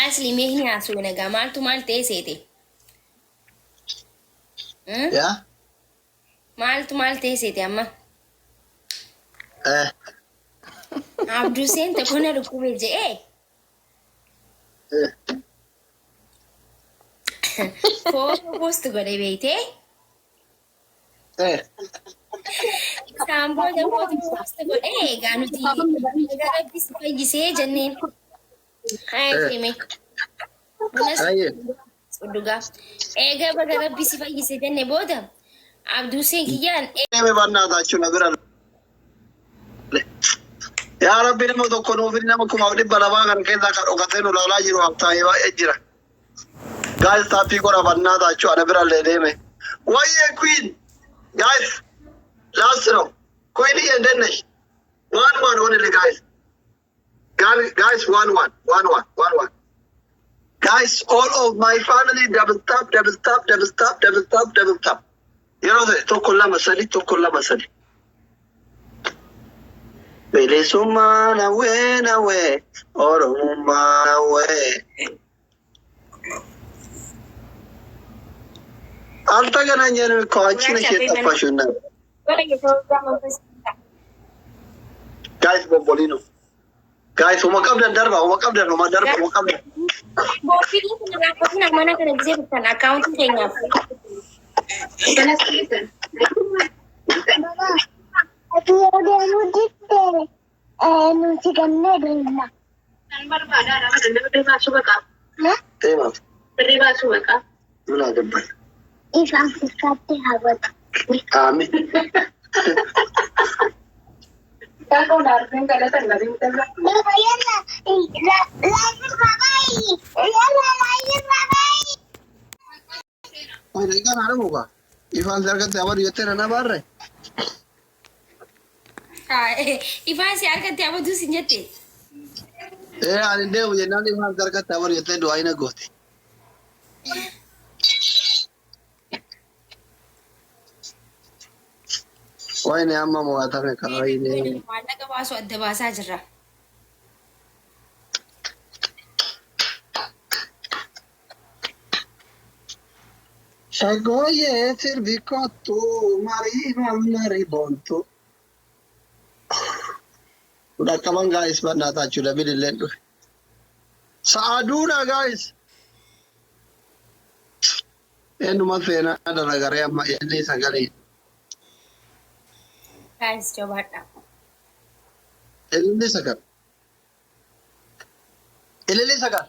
Asli mee hin haasofna gaa maaltu maal ta'e seete? Hmm? Yaa? Maaltu maal ta'e seete amma? Eh. Abduseen tokko na dhukkube je'ee Eh. footoo post godhe beeytee? Eh. Isaan booda footoo post godhee egaa nuti egaa rabbi si fayyisee jenneen. Haa hime. Bunas Ayyee. dhugaa. Egaa baga rabbi si fayyise jenne booda Abduuseen kiyyaan Deeme bannaataachuu na bira. Yaa Rabbi nama tokko nuuf nama 2,200 kan keessaa kan dhokatee nu ilaalaa jiru haftaayee baay'ee jira. Guys taappii godha bannaataachuu ana bira illee deeme. Wayyee queen. Guys last no. Queen endennesh. One one only guys. Guys, one one, one one, one one. Guys, all of my family double tap, double tap, double tap, double tap, double tap. Yeroo ta'e tokko lama sadi, tokko lama sadi. Bilisummaa nawwee nawwee, Oromummaa nawwee. አልተገናኘንም እኮ አንቺ ነሽ የጠፋሽው። እና guys ቦምቦሊኖ guys uma qabdan darba uma qabdan uma darba uma qabdan. Boofilii kana raaffatina mana kana gisee bittan akkaawuntii keenyaaf. Ati yoo deemuu didde nuti gannee deemna. Deema. ምን አገባኝ? Ifaan fakkaatti hawwatu. አሜን። Baba yalla laayir babayi yalla laayir babayi. ወይ ደቂቃ ናረሙ ጋ ifaan si argatte abadu jettee na nabaarre. Ifaan si harkatti abaduu sin jette. Ee ani deemu jennaan ifaan si argatte abadu jettee du'aa hin goote. Wayne amma mo'atame kan wayne. Maallaqa baasu adda baasaa jirra. Shagooyyee sirbi kottu marii marii boontu. Dhaqqaban guys bannaataachuu double illeen dhufe. Sa'aaduudha guys. Eenyuma seenaa dalagaree amma inni sagalee. Guys jabaadha. Ililli sagal. Ililli sagal.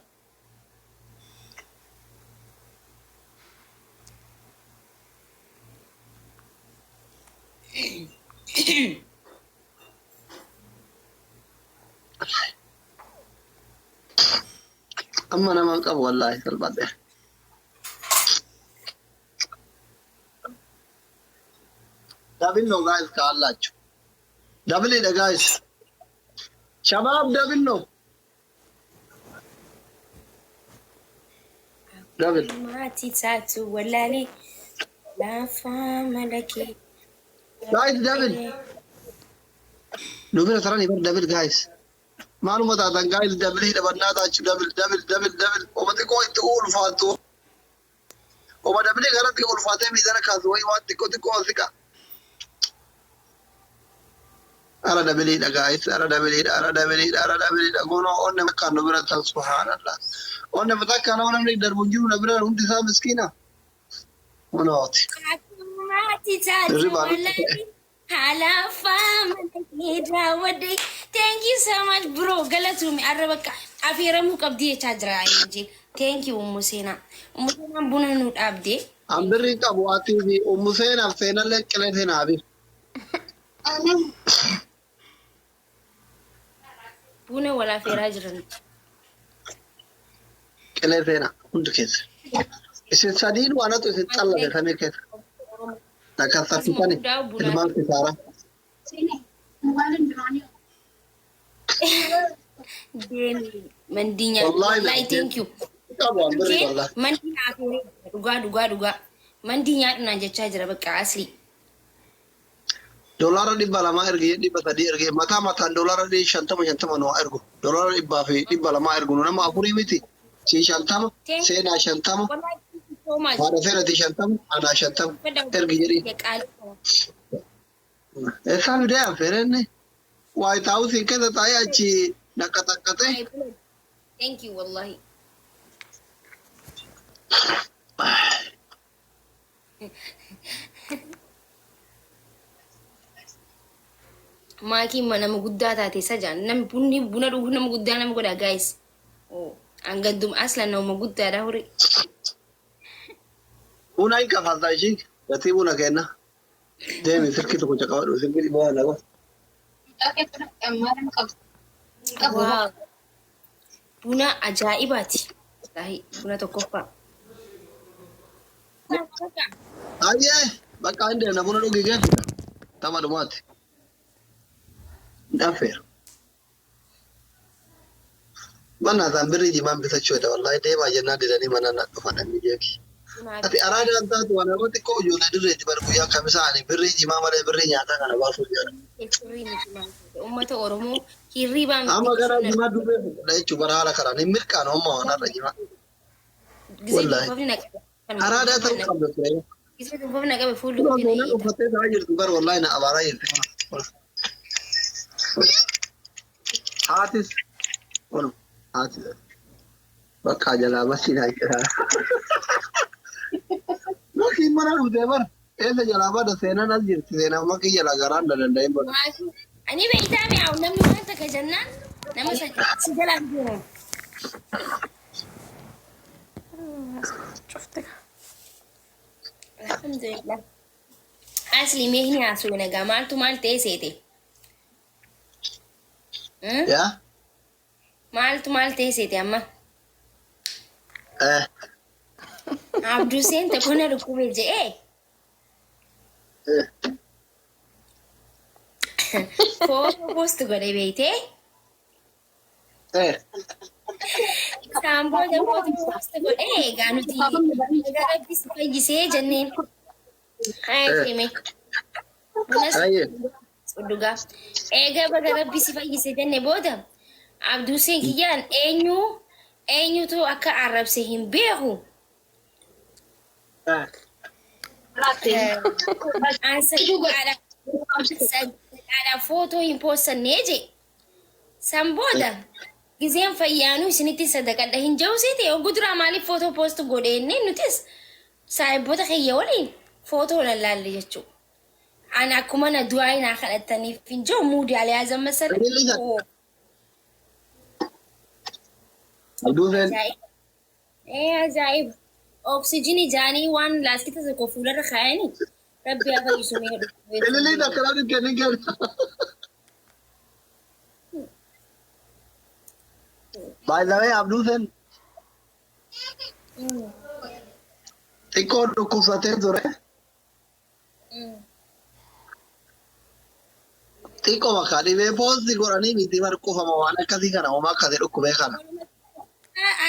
Amma nama hin qabu wallaahi salphadhe. Double ነው guys ካላችሁ double ደ guys ሸባብ double ነው double. Maatii taatu wallaalee laafaa malakee. Guys double nu bira taran bar double guys maaluma taatan guys double dhabannaa double double double double oma xiqqoo itti ulfaattu oma double kanatti ulfaatee miidhana kaasu wayi waan xiqqoo xiqqoo ol siqa. Ara double dha guys, ara double dha, ara double dha, ara double dha. Goonoo onne makkaan nu bira tan subhaanallah. Onne matakkaa nama namni darbu hin jiru na bira hundi isaa miskiina. Kunooti. Maatii taatu Hirribaa nutti wallaalee laafaa malakee daawwadde. Thank you so much bro. Galatuumi arra bakka afeeramuu qabdi jechaa jira Ayinjii. Thank you Ummu Seenaa. Ummu Seenaan buna nu dhaabde. An birrii qabu atii fi ummu seenaaf seenallee qilee seenaafi. Buna wal afeeraa jiran. Qilee seenaa hundi keessa. Isin sadiin waanatu isin xallabe samii keessa. Nakkassafitani ilmaan kisaaraa. Deemi mandii nyaadhu. Wallaahi Wallaahi thank you. Qabu an birrii wallaahi. Mandii na afeeree jira. Dhugaa dhugaa dhugaa. Mandii nyaadhu naan jechaa jira bakka asli. $200 ergee 300 ergee mataa mataan $50 50 nu haa ergu. $200 ergu nu nama afurii miti. Si 50, seenaa 50, Wallahi, thank you so much. Haadha seerati 50, anaa 50. Ergi jedhi. Eessaa fidee affeerenne? White House keessa taa'ee achi naqaxaqqaxee. Thank you, wallahi. Maakiin nama guddaa taate sajaan namni bunni buna dhugu nama guddaa nama godha, guys. Oh, hangaddum aslan nama guddaadha horii. Buna hin kafaltaa ishii gatii buna kenna. Deemi, silkii tokko caqabadhu, silkii dhibba waan dhabu. Wow. Buna ajaa'ibaati. Wallahi, buna tokkoffaa. Ayyee, bakka hin deemna, buna dhugi geessisa. Tapha dhumaati. Hin affeera. Mana isaan birrii jimaan bitachuudha, wallahi deemaa jennaan didanii mana na dhufan inni jeeki. Ati araadaan taatu waan nama xiqqoo ijoollee dirreetti bar guyyaa kamisaa ani birrii jimaa malee birrii nyaataa kana baasuuf jedha. Uummata Oromoo hirribaa miti. Amma gara jimaa dubbee fudhadha jechuun bara haala kanaan hin mirqaanu amma waan har'a jimaa. Gisee Wallahi. dubbafni na qabe. Araadaa ta'uu qabda ture. Gisee dubbafni na qabe fuulli Suuraa koo na seenaan hiita. uffattee ta'aa jirtu bar wallahi na abaaraa jirti. Haatis kun haati bakka jalaa basii naa jedha. Makiin mana dhuftee bar eessa jalaa bada? Seenaan as jirti, seenaan makii jalaa garaan na danda'in bada. Ani beektaa mi'aawu namni waan takka jennaan nama si jalaan deemu. Cufte. Alhamdulillah. Asli mee hin haasuu nagaa maaltu maal ta'e seete? Hmm? Yaa? Maaltu maal ta'e seete amma? Eh. Abduseen tokko na dhukkube je'ee Eh. Footoo post godhe beektee? Eh. Isaan booda footoo post godhee egaa nuti egaa Rabbi si fayyisee jenneen. Haa deeme. Bunas Ayyee. dhugaa. Egaa baga Rabbi si fayyise jenne booda Abduseen kiyyaan eenyu eenyutu akka arrabse hin beeku. Eh. An sadaqaadha footoo hin poostannee je. San booda gizeen fayyaanuu isinitti sadaqadha hin jawsiite oguu duraa maaliif footoo post godheenne nutis saahiboota kiyya waliin footoo lallaalle jechuudha. Ani akkuma na du'aa naa kadhattaniif hin jiru muudii aliyaa masala. Ililisa. Abduseen. Ajaa'ib. Ee, ajaa'ib. Oksijinii jaanii waan laastika tokko fuularra kaayanii Rabbi haa fayyisu mee dhukkubee. Ililiin akkanaa kennin kenna. By the way, Abduseen xiqqoo dhukkubsatee ture. Xiqqoo bakka dhibee post godhanii miti bar qufama waan akkasii kana homaa akkasii dhukkubee kana.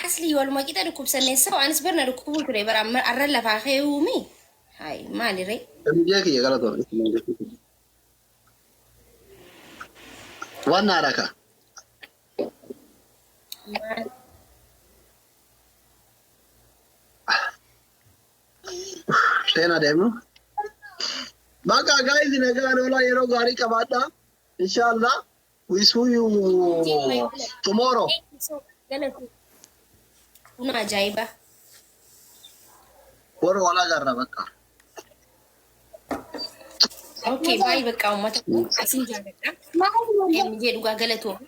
Asli waluma qixa dhukkubsannee sa'o anis barna dhukkubuu ture bara amma arra lafaa ka'uumi. Hayi, maali ree? Biyya kiyya gara ture. Waan haadha ka. Maal? Seenaa deemnu. Bakka guys, nagaan oolaa, yeroo gaarii qabaadhaa. Inshallah. We see you tomorrow. Thank you so much. Galatu. Kun ajaa'iba. Warra wal agarra bakka. Okay, baay'ee bakka uummata asin jaalladha. MJ dhugaa galatooma.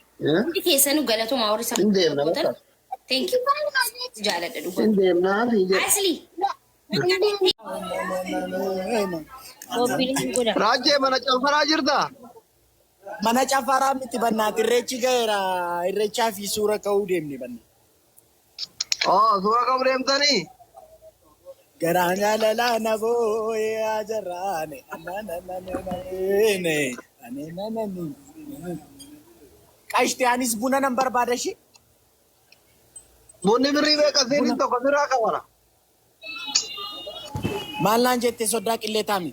Hundi keessanuu galatooma warri Hin deemna bakka. Thank you. Jaaladha dhugaa. Hin deemnaa fi jedha. Asli. Qophiin godha. Raajee, mana cafaraa jirtaa? Mana cafaraa miti bannaati, irreechi ga'eera, irreechaa fi suura ka'uu deemne banna. Oh, suura qabu deemtanii? Garaan jaalalaa na boo'ee ajarraane. Qashti, anis buna nan barbaada ishee. Bunni birrii meeqa seeniin tokko biraa qabana? Maal naan jette soddaa qillee taami?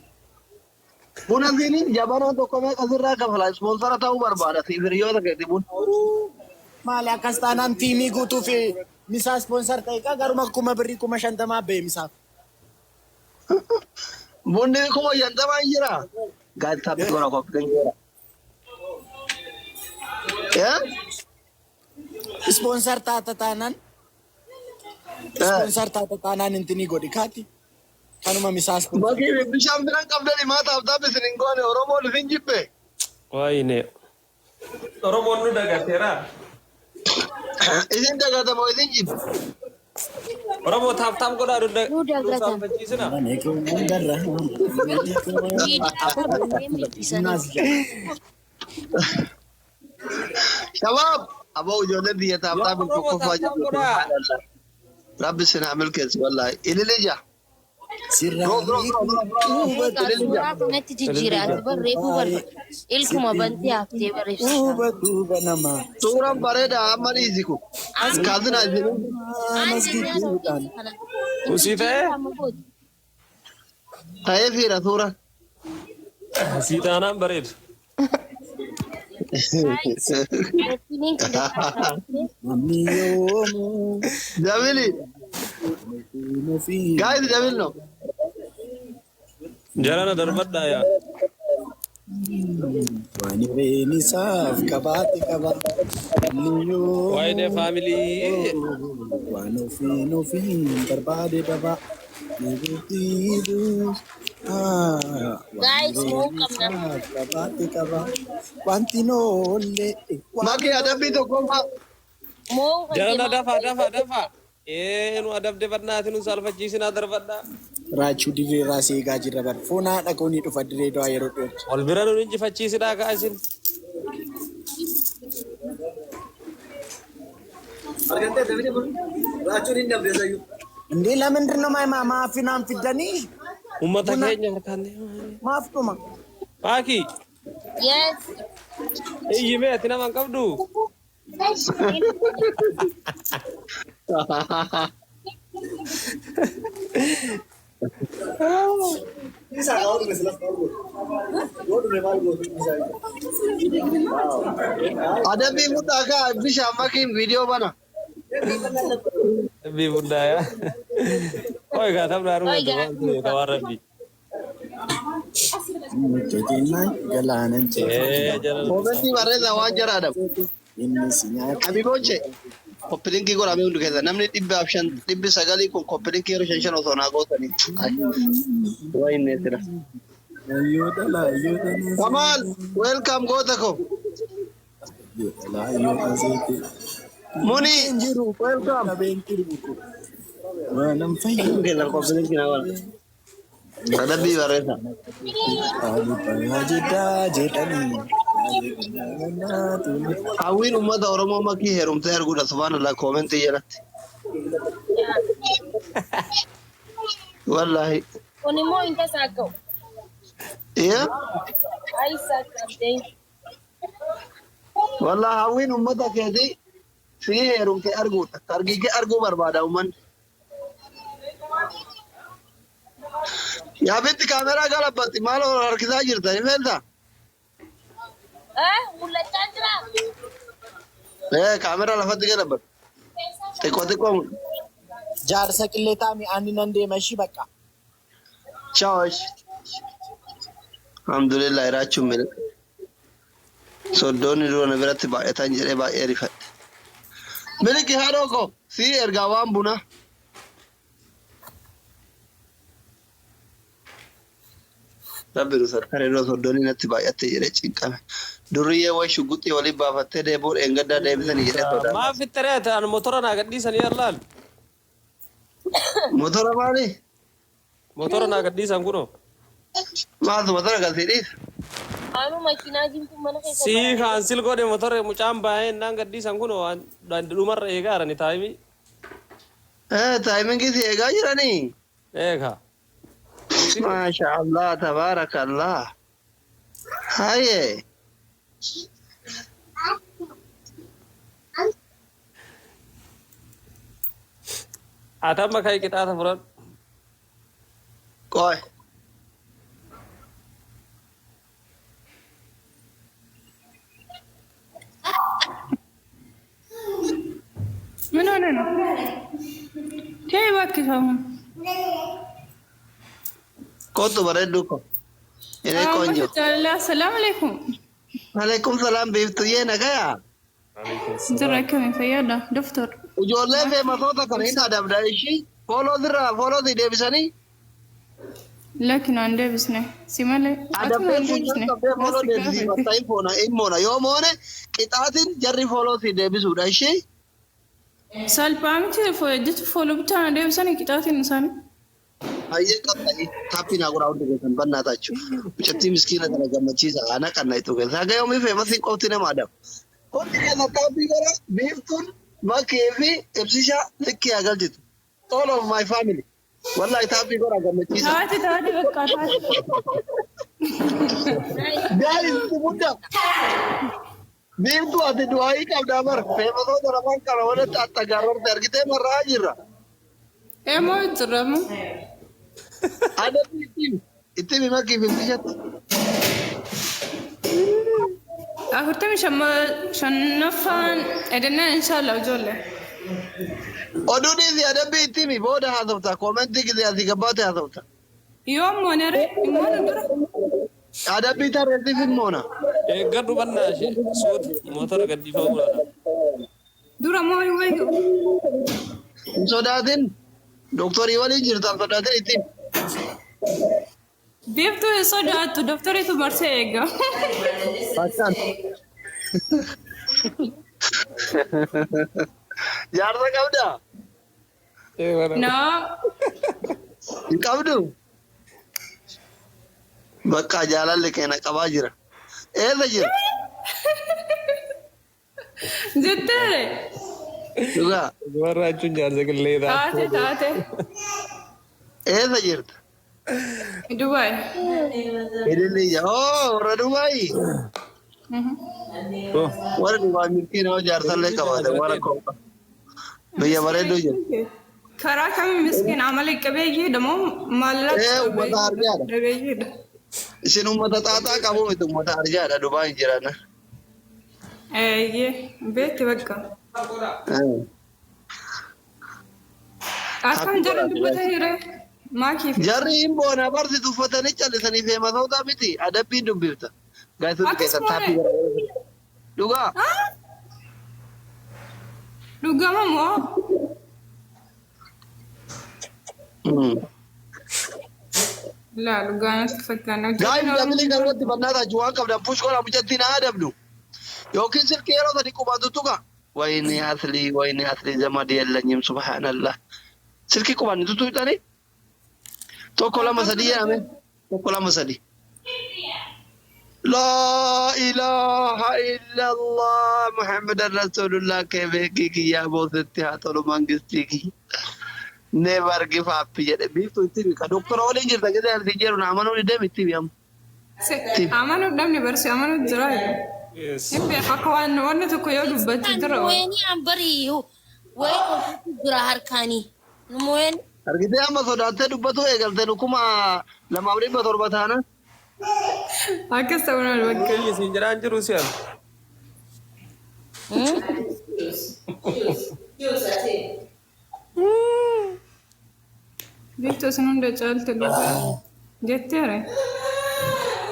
Buna siiniin jabanaa tokko meeqa sirraa kafala? Sponsor ta'uu barbaada siif hiriyoota keeti buna. Maali, akkas taanaan tiimii guutuu fi Misaa sponsor ta'e kaa garuma kuma birrii 50,000 ba'e misaaf. Bunni 50,000 hin jira. Guys, tap godha, copy link godha. Yeah? Sponsor taata taanaan sponsor taata taanaan intinii godhi kaati. Kanuma misaa sponsor. Bakki bishaan biraan qabdani maa tap tap isin hin goone? Oromoon isin jibbe. Wayne. Oromoon nu dagateera. Isin dagatamoo isin jibbe? Oromoo tap tap godhaa nu Nu dagatan. saalfachiisina. Miidiyaa qabannee miidhisanii. Shabaab! Aboo ijoolleen biyya tap tap hin Oromoo tokkoffaa tap tap jirtu. godhaa. Rabbi isin haa milkeessu wallaahi. Ililija. Bro, bro, bro, bro, bro. Ililija. Suuraa kanatti jijjiira ati barreeffuu barbaada. Ilkuma bantee haftee barreessita. Duuba duuba namaa. Suuraan bareedaa amma dhiisi kun. As kaasina isin. Masgiidhaan. Usii ta'e? Ta'ee fiira suuraan. Sii taanaan bareedu. Namni yoomuu Jamili. ofii. Guys, Jamil no. Jarana darbadhaa yaa. Waan hireen isaaf qabaate qaba. Namni yoomuu Wayne family. waan ofiin ofiin barbaade daba. Guys, mo'uu qabna. Qabaate qaba. Wanti noollee. Maki adabbii tokkoffaa. Mo'uu kan Jarana deemaa. dafa dafa dafa. Ee nu adabde badnaati nu saalfachiisinaa darbadhaa. Raachuu dirree irraa si eegaa jirra bar. Foon haadha koo ni dhufa dirree du'aa yeroo dhiyootti. Wal bira nu injifachiisinaa kaa isin. እንዴ ለምንድን ነው ማይማ ማፊናን ፊደኒ Uummata keenya harkaan. ማፍጡማ Maaki Yes. iyyi mee ati nama hin qabdu. Adabbii guddaa kaa bishaan makiin viidiyoo bana. Adabbii guddaa yaa. Oi gaa taphni haruma waan ta'e tawaan rabbi. Galaanan Ee jarana. Koomentii barreessaa waan jara adabu. inni si nyaata. Habiboche. Copy link godhamee hundi keessa namni 500 900 kun copy link yeroo shan shan osoo naa gootanii. Wayne sira. Yoo dhala yoo dhala. Kamal, welcome goota ko. Yoo dhala yoo aseete. Muni, Jiru welcome. qabeen jiru. Waanan fayyadu. Keessa copy link naa godha. Adabbii barreessaa. Jedhaa jedhanii. Hawwiin uummata Oromoo makii heerumtee arguudha subhaanallah koomentii jalatti. Wallaahi. Kun immoo hin tasaaka'u. Iya. Ayi saakkamtee. Wallaahi hawwiin uummata keetii si heerumtee arguudha. Argikee arguu barbaada uummanni. Yaabitti kaameraa galabbatti maal ol harkisaa jirta ni feeltaa? Eh, mul'achaa jira. Ee kaameraa lafatti galabbatti. Xiqqoo xiqqoo Jaarsa qilleetaa mi'aanni nan deema ishii bakka. Ciao. Alhamdulillah jiraachuun miliqa. Soddoonni dura na biratti baay'atan jedhee baay'ee rifadhe. Miliqi haadhoo koo sii ergaa waan bunaa. Rabbi nu sattare dura soddoonni natti baay'atte jedhee cinqame. Durriyyee wayi shugguxii waliin baafattee deebuu dheengaddaa deebisanii jedhee sodaadha. Maaf itti reete an motora naa gadhiisanii allaal. Motora maali? Motora naa gadhiisan kunoo. Maaltu motora galtee dhiisa? Anu makiinaa diimtuu mana keessa. Sii cancel godhe motora mucaan baay'ee naan gadhiisan kunoo waan dhumarra eegaarani time. Eh, timingii si eegaa jiranii? Eegaa. Maasha Allah, tabaarakallah. Hayyee. Ati amma kai qixaata fudhadhu. Qoy. ምን ሆነ ነው? lakkifamu. Kootu bareedduu ko. Yeree ቆንጆ. Assalaamu alaikum. Alaikum salaam biiftuyyee nagayaa. Jira akkami fayyaadha doktor. Ijoollee feematoota kana hin adabda ishii follow irraa follow deebisanii Lakki naan deebisne si malee atuma adabdee hin deebisne. funyaan qabdee follow deebisii bakka hin foona hin moona yoo moone qixaatiin jarri follow si deebisuudha ishii. Salphaa miti jecha follow bichaa na deebisanii qixaatiin isaanii. Hayyee qaxxayi taappii naa godhaa hundi keessan bannaatachu. Mucattii miskiina kana gammachiisa ana qanna itti keessa. Haga yoomii feemasiin qofti nama adabu. Hundi keessan taappii godha biiftuun makii fi ibsishaa likkii haa galchitu. All of my family. Wallahi taappii godhaa gammachiisa. Taate taate bakka taate. Gaarii itti mudda. Biiftuu ati du'aayii qabdaa bar. Feematoota lamaan kana walitti axxagaarrorte argitee marraa jirra. Eemoo jiramu. Adabbii ittiin ittiin makii fi ibsishatti. 45ffaan edennaan inshallah ijoollee. Oduu dhiisi adabbii itti himi booda haasofta koomentii gisee asii gabbaate haasofta. Yoo moonere immoo dura. Adabbii tarreessiif hin moona. Eeggadhu bannaa ishee suuta motora gadhiifamuu laata. Dura moo wayyu. Hin sodaatin doktorii waliin jirta hin sodaatin ittiin. Biiftuu hin sodaattu doktoriitu marsee eega. Bakkaan. Jaarsa qabdaa? Naa. Hin qabdu? Bakka jaalalli keenya qabaa jira. Eessa jira? Jetteere. Dhugaa. Warra jechuun jaarsa qillee Taate taate. Eessa jirta? Dubaay. Ililli oo warra Dubaay. Warra Dubaay milkiin hoo jaarsallee qabaate warra kopha. Biyya bareedduu jira. Karaa kamiin miskiin amala qabeeyyiidha moo maallaqa Ee uummata arjaadha. qabeeyyiidha? Isin uummata xaaxaa qabu miti uummata arjaadha Dubaay jiran. Eeyyee beekti bakka. Akkam jarri dubbata hiree maakiif. Jarri hin boona barsi tuffatanii callisanii feematoota miti adabbiin dubbifta. Gaazexoota keessan taappii Akkasuma gara. Dhugaa. Dhugama moo? Laa dhugaa natti fakkaata. Gaa'if dabilii kanarratti bannaata waan qabdan push godhaa mucattiin haa adabnu. Yookiin silkii yeroo sadi qubaan tuttuqa. ወይኔ አስሊ ወይኔ አስሊ ዘመድ የለኝም ሱብሃንአላህ። Silkii qubaan tuttuqxanii tokko lama sadii jedhame tokko lama sadii. لا إله إلا الله محمد رسول الله kebeekii kiyyaa boosetti haa tolu mangistii kiyya. Never give up jedhe biiftuu itti himi. Ka doktora waliin jirta jedhee ati jedhu na amanuu didee itti himi amma. Amanuu dhabni barsi amanuu jira. Hin beeku akka waan wanni tokko yoo dubbatti jira. Wayini an bari wayi ofiitu jira harkaanii. Numooyin Argitee amma sodaattee dubbatu eegalte 2700 taana. Akkas ta'uu malu bakka. Isin jedhaan jiru si'an. Biiftuu isin hunda caalte dhugaa jetteere.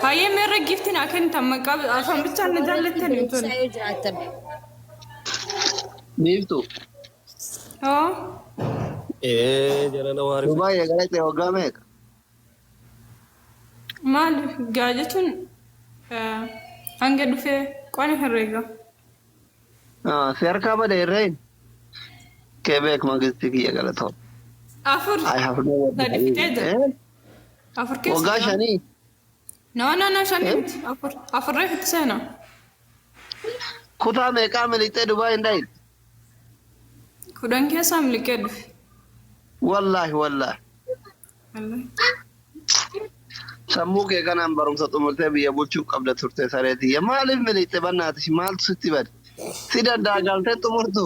Hayyee meerra giiftiin haa kennitan maqaa afaan bichaan na jaallattani tole. yoo jiraattan. Biiftuu. Hoo Ee jarana waari. Dubaay eegalee waggaa meeqa? Maal gaa jechuun hanga dhufee qona herreega. Si harkaa bade herreen? Kebeek mangistii kiyya galatoo. Afur. I have no Sadi fixee jira. Afur keessa. Waggaa shanii. No no no shanii miti afur afurree fitti seena. Kutaa meeqaa miliqxee Dubaay hin dhayin? 10 keessaa miliqee dhufe. Wallaahi wallaahi. Wallaahi. Sammuu kee kanaan barumsa xumurtee biyya bulchuu qabda turte sareetiyya. Maaliif miliqxe bannaati maaltu sitti bade? Si danda'a galtee xumurtu.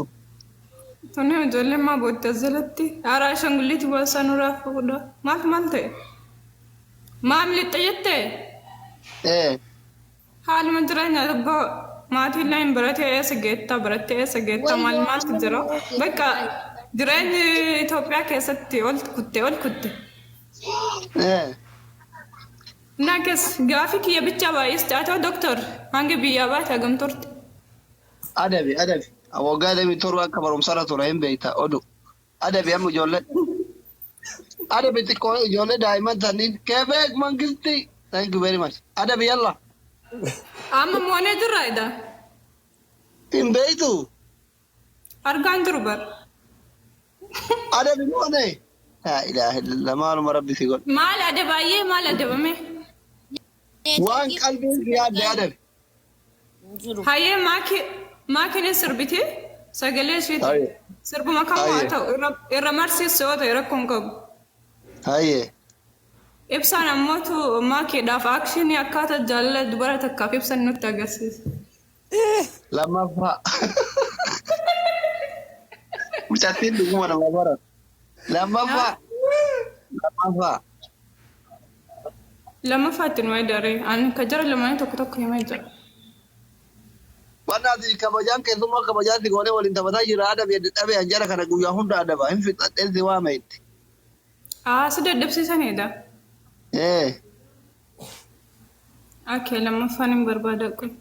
Tuni ijoolleen maa bootti as jalatti haaraa ashaangulliitii baasaa nurraa fuudha. Maal maal ta'e? Maa miliqxe jettee? Ee. Haaluma jireenyaa abbaa maatiin illee hin baratee eessa geettaa barattee eessa geettaa maal maaltu jira? Bakka Jireenyi Itoophiyaa keessatti ol kutte ol kutte. Nakas gaafii kiyya bichaa baay'iste haa ta'u doktor hanga biyyaa baate hagam turte. Adabi adabi. Waggaa 27 akka barumsarra ture hin beekta odu. Adabi amma ijoollee. Adabi xiqqoo ijoollee daa'imman sanniin Quebec mangisti. Thank you very much. Adabi yalla. Amma moonee jirra ida. Hin beektu. Argaan jiru bar. Adabi moone. Laa ilaaha illallah maaluma rabbi si godhe. Maal adabaayyee maal adabame? Waan qalbiin si yaadde adabi. Jiru. Hayyee maaki maakiin sirbiti sagalee isheeti. Hayyee. Sirbuma kam haa Hayyee. ta'u irra marsiisu yoo ta'e rakkoon qabu. Hayyee. Ibsaan ammootu maakiidhaaf actionii akkaataa jaalala dubara takkaaf ibsan nutti agarsiisa. Lammaffaa. Mucattiin dhuguma nama baratu. Lammaffaa. Lammaffaa. Lammaffaatti nu daree ani ka jara lamaanii tokko tokko himee jira. Wannaati kabajaan keessummaa kabajaan si goonee waliin taphataa jira adabi dhabe anjara kana guyyaa hunda adaba hin fixadheen si waame itti. Aa si dadhabsiisanidha. Ee. Okay, lammaffaan hin barbaada kun.